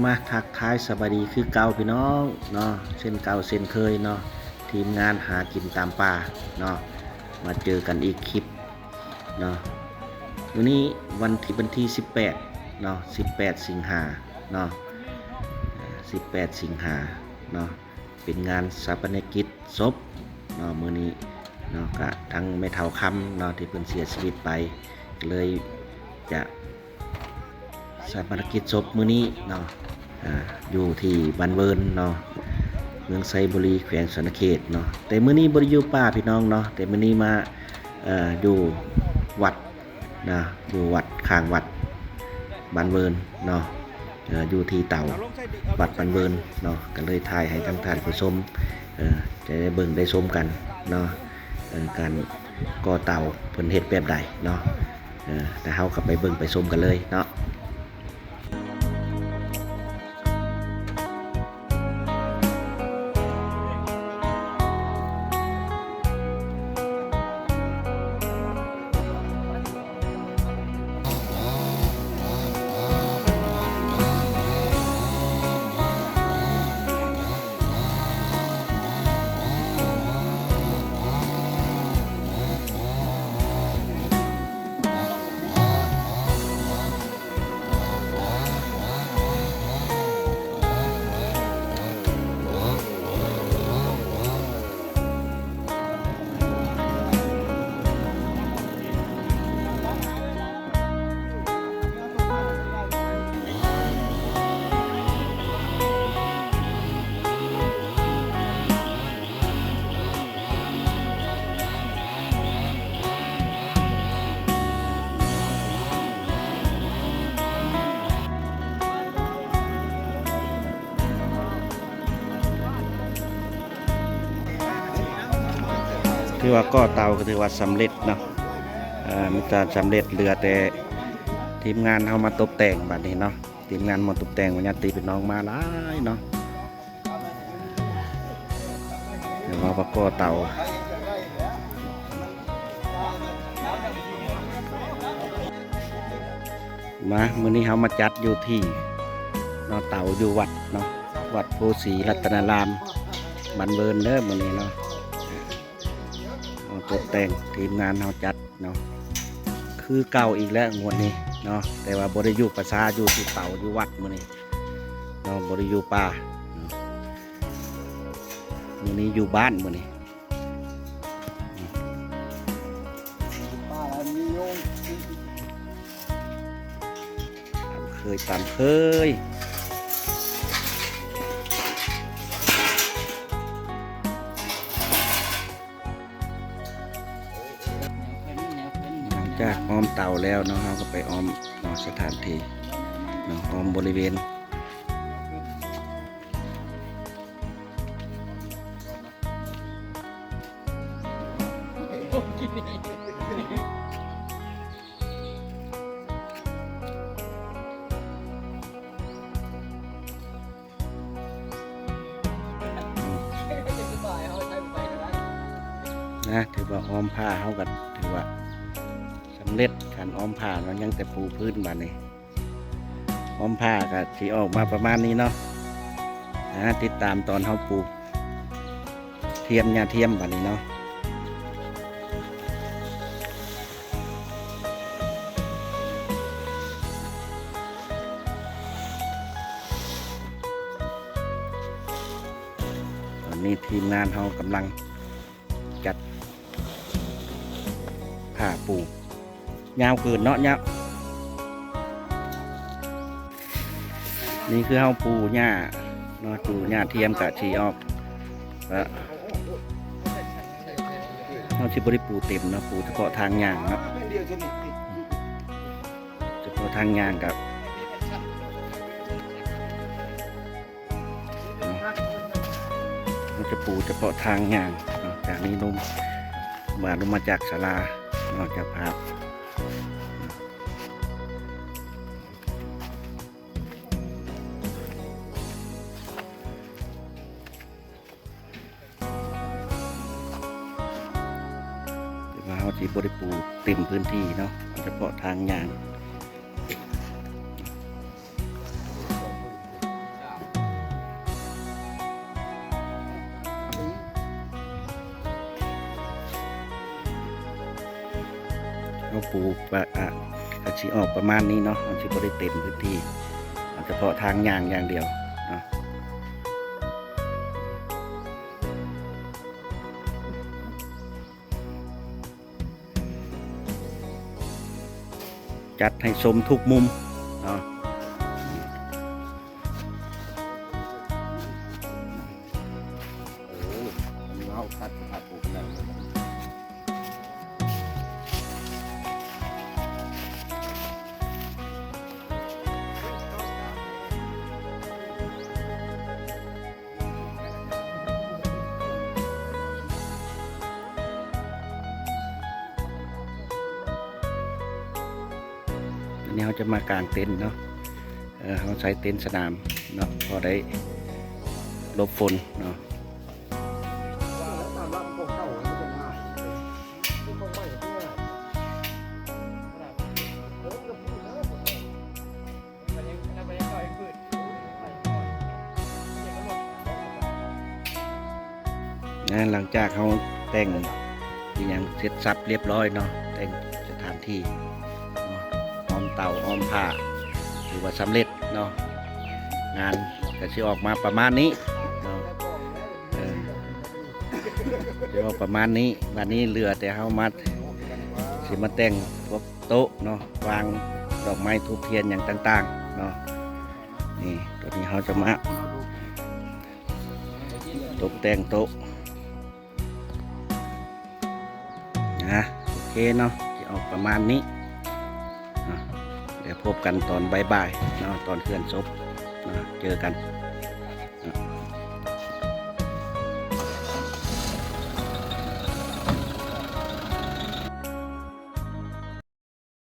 ມາທັກທາຍສະບາຍດີຄືເກົ່າພີ່ນ້ອງເນາະ ເຊັ່ນເກົ່າເຊັ່ນເຄີຍເນາະ ທີມງານຫາກິນຕາມປ່າເນາະ ມາເຈີກັນອີກຄລິບເນາະ. ມື້ນີ້ວັນທີ ວັນທີສິບແປດເນາະ ສິບແປດສິງຫາເນາະ ສິບແປດສິງຫາເນາະ ເປັນງານຊາປະນະກິດສົບເນາະ ມື້ນີ້ເນາະ ກະທັງແມ່ເຖົ້າຄຳເນາະ ທີ່ເພິ່ນເສຍຊີວິດໄປ ເລີຍຈະຊາປະນະກິດສົບມື້ນີ້ເນາະ ອ່າ ຢູ່ທີ່ບ້ານເວີນເນາະ ເມືອງໄຊບູລີ ແຂວງສະຫວັນນະເຂດເນາະ. ແຕ່ມື້ນີ້ບໍ່ໄດ້ຢູ່ປ່າພີ່ນ້ອງເນາະ ແຕ່ມື້ນີ້ມາ ເອີ ຢູ່ວັດ ນະ ຢູ່ວັດ ຂ້າງວັດບ້ານເວີນເນາະ ເອີ ຢູ່ທີ່ເຕົາວັດບ້ານເວີນເນາະ ກໍເລີຍຖ່າຍໃຫ້ທາງທ່ານຜູ້ຊົມ ເອີ ຈະໄດ້ເບິ່ງໄດ້ຊົມກັນເນາະ ເອີ ການກໍ່ເຕົາເພິ່ນເຮັດແບບໃດເນາະ ເອີ ແຕ່ເຮົາກໍໄປເບິ່ງໄປຊົມກັນເລີຍເນາະ. ຖືວ່າກໍ່ເຕົາກໍຖືວ່າສຳເລັດເນາະ ເອີ ມີແຕ່ສຳເລັດ ເຫຼືອແຕ່ທີມງານເຮົາມາຕົບແຕ່ງບັດນີ້ເນາະ ທີມງານມາຕົບແຕ່ງ ຍາດຕິພີ່ນ້ອງມາຫຼາຍເນາະ. ດຽວເຮົາມາກໍ່ເຕົາ ມາ ມື້ນີ້ເຮົາມາຈັດຢູ່ທີ່ເນາະ ເຕົາຢູ່ວັດເນາະ ວັດໂພສີລັດຕະນາລາມ ບ້ານເວີນເດີ ມື້ນີ້ເນາະ ເຮົາຕົບແຕ່ງ ທີມງານເຮົາຈັດເນາະ ຄືເກົ່າອີກແລ້ວງວດນີ້ເນາະ ແຕ່ວ່າບໍ່ໄດ້ຢູ່ປ່າຊ້າ ຢູ່ທີ່ເຕົາຢູ່ວັດມື້ນີ້ເນາະ ບໍ່ໄດ້ຢູ່ປ່າເນາະ ມື້ນີ້ຢູ່ບ້ານມື້ນີ້ ຕາມເຄີຍ ຕາມເຄີຍ ຫຼັງຈາກອ້ອມເຕົາແລ້ວເນາະ ເຮົາກໍໄປອ້ອມເນາະ ສະຖານທີ່ເນາະ ອ້ອມບໍລິເວນ ນະ ຖືວ່າອ້ອມຜ້າເຮົາກໍຖືວ່າສຳເລັດການອ້ອມຜ້າເນາະ ຍັງແຕ່ປູພື້ນບາດນີ້. ອ້ອມຜ້າກໍຊິອອກມາປະມານນີ້ເນາະ ນະ ຕິດຕາມຕອນເຮົາປູທຽມ ຫຍ້າທຽມບາດນີ້ເນາະ. ຕອນນີ້ທີມງານເຮົາກຳລັງຈັດຜ້າປູ ຍາວເກີນເນາະ ຍາວ ນີ້ຄືເຮົາປູຫຍ້າເນາະ ປູຫຍ້າທຽມກະຊິອອກ ກະເຮົາຊິບໍ່ໄດ້ປູເຕັມເນາະ ປູສະເພາະທາງຍ່າງເນາະ ສະເພາະທາງຍ່າງກະ ເຮົາຈະປູສະເພາະທາງຍ່າງເນາະ ຈາກນີ້ລົງມາ ລົງມາຈາກສາລາເນາະ ເຈົ້າພາບ. ແຕ່ວ່າເຮົາຊິບໍ່ໄດ້ປູເຕັມພື້ນທີ່ເນາະ ເອົາສະເພາະທາງຍ່າງ. ເຮົາປູກປະ ອາ ກະຊິອອກປະມານນີ້ເນາະ, ເຮົາຊິບໍ່ໄດ້ເຕັມພື້ນທີ່ ເອົາສະເພາະທາງຍ່າງຢ່າງດຽວເນາະ. ຈັດໃຫ້ຊົມທຸກມຸມເນາະ. ໂອ້ ອັນນີ້ເຮົາຕັດສະພາບປູກແລ້ວເນາະ. ອັນນີ້ເຮົາຈະມາກາງເຕັນເນາະ, ເອີ ເຮົາໃສ່ເຕັນສະໜາມເນາະ ພໍໄດ້ຫຼົບຝົນເນາະ. ນະ ຫຼັງຈາກເຮົາແຕ່ງອີ່ຫຍັງເສັດສັບລຽບຮ້ອຍເນາະ, ແຕ່ງສະຖານທີ່ເນາະ ອ້ອມເຕົາ ອ້ອມຜ້າ ຖືວ່າສຳເລັດເນາະ. ງານກະຊິອອກມາປະມານນີ້ເນາະ, ເອີ ຊິອອກປະມານນີ້. ບາດນີ້ເຫຼືອແຕ່ເຮົາມາ ຊິມາແຕ່ງພວກໂຕະເນາະ, ວາງດອກໄມ້ທູບທຽນຫຍັງຕ່າງໆເນາະ. ນີ້ ໂຕນີ້ເຮົາຈະມາຕົກແຕ່ງໂຕະນະ. ໂອເຄເນາະ, ຊິອອກປະມານນີ້ເນາະ. ດຽວພົບກັນຕອນບ່າຍໆເນາະ, ຕອນເຄື່ອນສົບເນາະ, ເຈີກັນ.